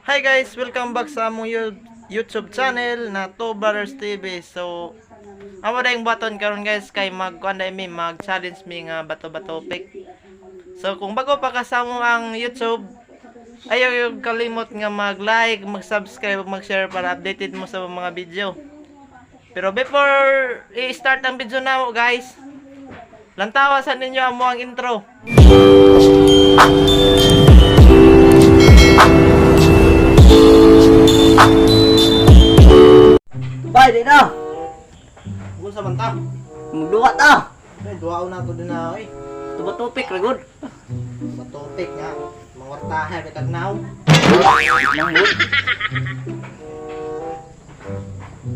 Hi guys, welcome back sa among YouTube channel na Two Brothers TV. So, amo na yung button karon guys kay mag kuan mi, mag-challenge mi nga bato-bato pick. So, kung bago pa ka sa among ang YouTube, ayaw yung kalimot nga mag-like, mag-subscribe, ug mag-share para updated mo sa mga video. Pero before i-start ang video na mo guys, lantawa sa ninyo amo ang intro. Bay, di na. Kung sa banta, Magduwa ta. ay duwaon na to din na eh. Tuba-tupik, ragod. Matopic nga, mangwartahan kay tagnaw. Nang good.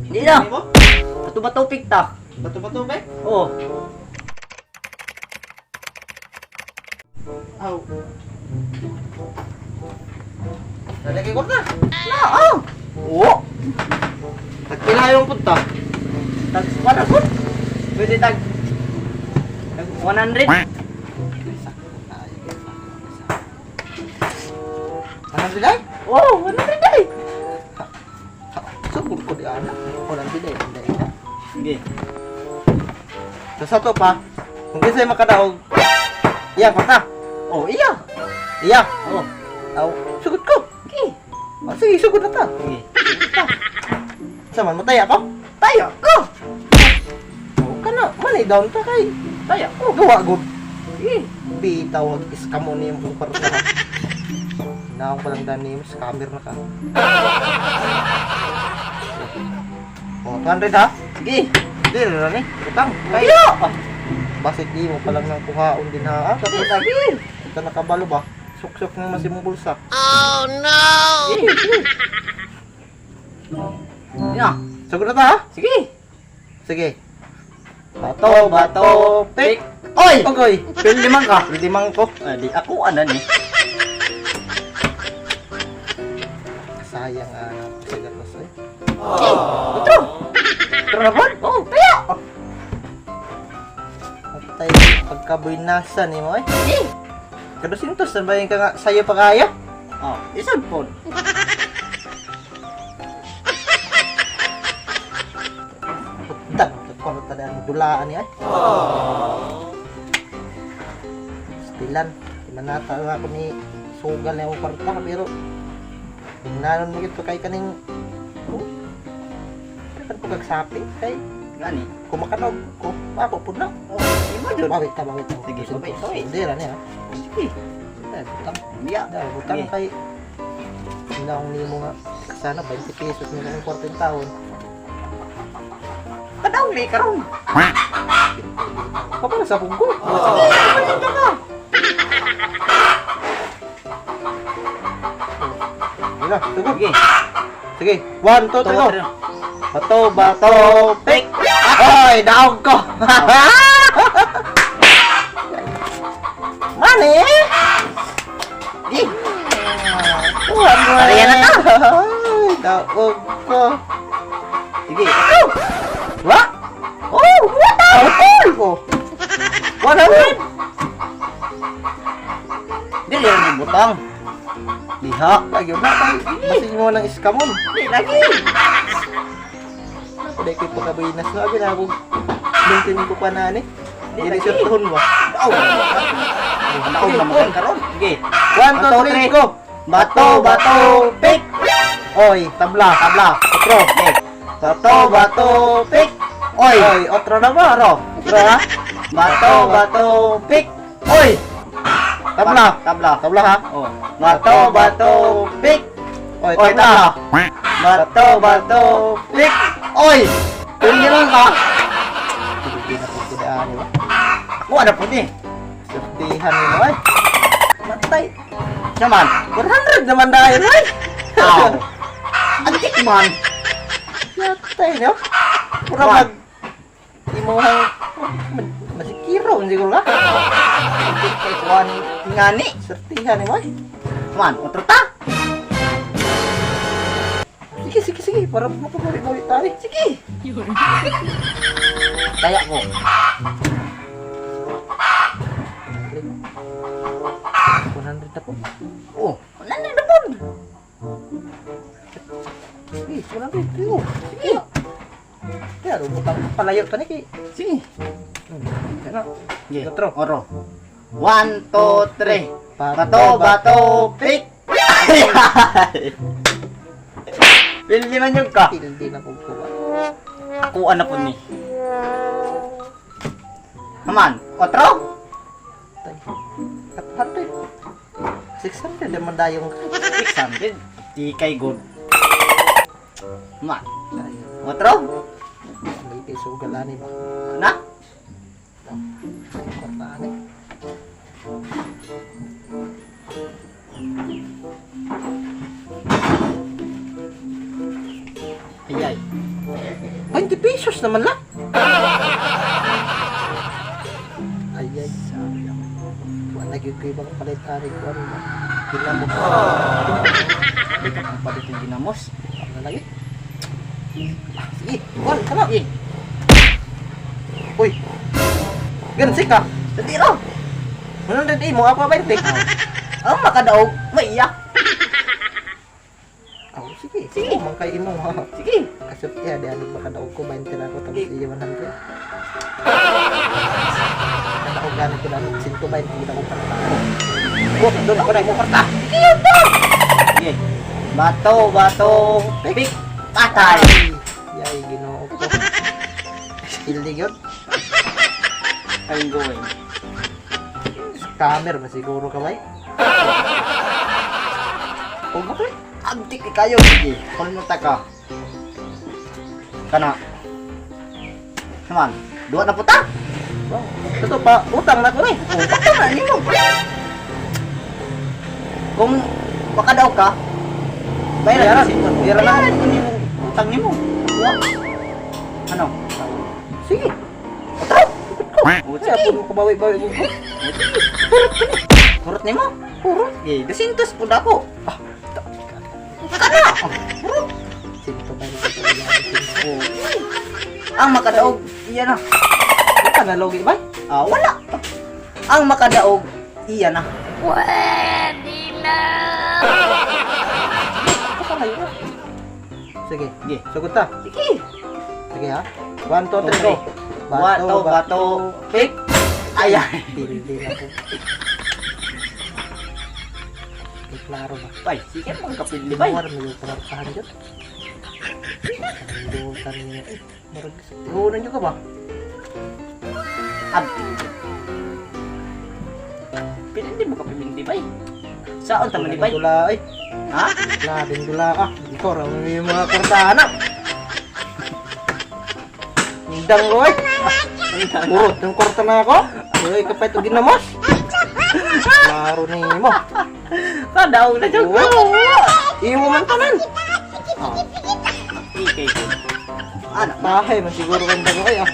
Di na. Mo? Tuba-tupik ta. Bato-bato ba? Oh. Aw. Lalagay ko na. Na, oh. Oo. Tagpila yung punta. Tag, wala good. Pwede tag. Tag 100. Anong bilay? Oh, 100 ay. Sugod ko di ana. Walang bilay, hindi na. Sige. So sa to pa, kung kinsay makadaog, iya kwarta. Oh, iya. Iya. Oh. Aw, sugod ko. Okay. Oh, sige, sugod na ta. Sige. Sa man mataya ko? Tayo ko. Oh, kana, manay down ta kay. Tayo ko. Gawa gud. Sige. Bitaw ag iskamo ni mo kwarta. Naong pa lang dani mo, scammer na ka. Oh, 200 ha? Sige. Di na ni. Utang. Kay Tayo. basit di mo pa lang nang kuhaon din ha. Ah, Sige, tapos sige. ito nakabalo ba? Suksok ng masimong bulsa. Sige. Sige. Ya. Sagot na ta ha? Sige. Sige. Bato, bato, pick. Oy! Ogoy. Pili man ka. Limang ko. Ah, di ako ana ni. Sayang ah, sa gatos eh. Sige. Otro. Pero na po? Oh, tayo. Patay, pagkabuinasan ni mo eh. Sige. Kadusintos, sabayin ka nga sayo pa kaya. Oh, isod po. Puta, kwarta na ang dulaan niya eh. Stilan, manata na ako ni sugal na akong kwarta pero nanon mo gito kay kaning oh, kan ko kagsapi kay Gani. kumakanog ko ako pud na. Oh, di mo jud. Bawit ta, bawit ta. Sige, bawit, bawit. Hindi ra niya. Sige. Eh, butang. Iya. Dahil butang Sige. kay naong nimo nga sana 20 pesos nimo ang kwarta yung taon. Kadaw ni karon. Kapala sa puggo. Sige, balik ka ka. Sige, tugo. Sige. Sige, 1, 2, 3, go. Three. Bato, bato, pick! Ay, daog ko! Money! Sige. Tuhan mo! Pareha na ta. Ay, daog ko! Sige. Oh! Wa? Oh, what the? Daog ko! 100! Dili ni butang. Diha. Lagi na kay basig mo ng iskamon. Di lagi. Dahil ko'y pagkabinas na, abi na ako. Bintin ko pa na ni. Di Dili lagi. surtuhon mo. Daog. Daog na mo karon. Sige. 1, 2, 3, go! Bato, bato, pick. Oy, tabla. Tabla. Otro. Okay. Bato, bato, pick! Oy. Oy, otro na ba? Otro. Otro ha? Bato, bato, pick. Oy. Tabla. Tabla. Tabla ha? Oh. Bato, bato, pick. Oy, Oy, tabla. tabla. Bato, bato, pick. Oy. Pili lang ka. Hindi na po kidaan, di ba? Ako ana po ni. Surtihan mo ay. Matay. Siya man. 100 naman dahil ay. Aw. Antik man. Yatay no? Pura One. mag imuhang masikiro siguro ka. Antik kay kuan ngani. Surtihan mo ay. Man, otro ta. Sige, sige, sige. Para makabawi-bawi tayo. Sige. Taya ko. 100 na po. Oh, nani na po. Eh, 100. Sige. Sige. Kaya, butang palayo ta ni kay. Sige. Ano? Sige. Otro. Oro. 1, 2, 3. Bato, bato, pick! Pili man yung ka. Hindi na kong kuha. Ako na po ni. Naman, otro? Tay. At 100. 600 naman dayong ka. 600. Di kay good. Man, otro? May piso galani ba? Na? Ay, kwartaan eh. Ay, ay. 20 pesos naman lang. Ay, ay. Sabi ako. Wala gyud ko ibang palit ari ko ano ba. Ginamot. Di ka pang palit yung ginamos. Ano lagi? Ah, sige, kuan ka na. Eh, Uy. Gansi ka. sa tiro. 100 eh, mo ako 20. Ang makadaog, maiyak. Oh, sige. Sige. Man kay imo ha. Sige. Kasi ya di ano makadaog ko 20 na ako tapos iya 100. Kadaog gani ko lang 120 gid ako para. Ko doon ako na mo kwarta. Sige. Bato, bato, pick. Patay. Yay, Ginoo ko. Hindi yun. I'm going. Scammer ba siguro ka bay? O ba pre? Abdik kayo. Sige, kulmuta ka. Kana. Naman, duwa na puta. Wow. Totoo pa, utang na ko ni. Oh, baka na nimo. Kung makadaw ka, bayaran Bayaran. na. Bayaran na. Bayaran ko nimo utang nimo. Wa. Ano? Sige. Otro. Oh, sige. Sige. Kabawi-bawi ko. Kurot nimo. Puro. Sige, 200 pud ako. Ah, Kana. Kurot. Sinto ba rin Oh. Ang makadaog, iya na. Wala na logi bay. Ah, wala. Ang makadaog, iya na. Pwede na! Ako pa na. Sige. Sige. Sugod ta. Sige. Sige ha. 1 2 3 go. Bato, bato, pick. Ayan. Hindi na ko. Di klaro ba? Bay, sige mga kapili bay. War may pangartahan dyan. Kandutan niya. Eh, murag sa tihunan nyo ka ba? Abdi. Pilindi mo kapilindi bay. Saan tama ni bay? Dula ay. Ha? Labing dula ka. Hindi ko raw may mga kwartahan ah. Indang ko ay. Urot yung kwarta na ako. Uy, kapit o ginamos. Klaro ni mo. Kadaw na jud. Oo. Iwo man tanan. Ikay ko. Ano? Tahay man siguro kang dago ay ah.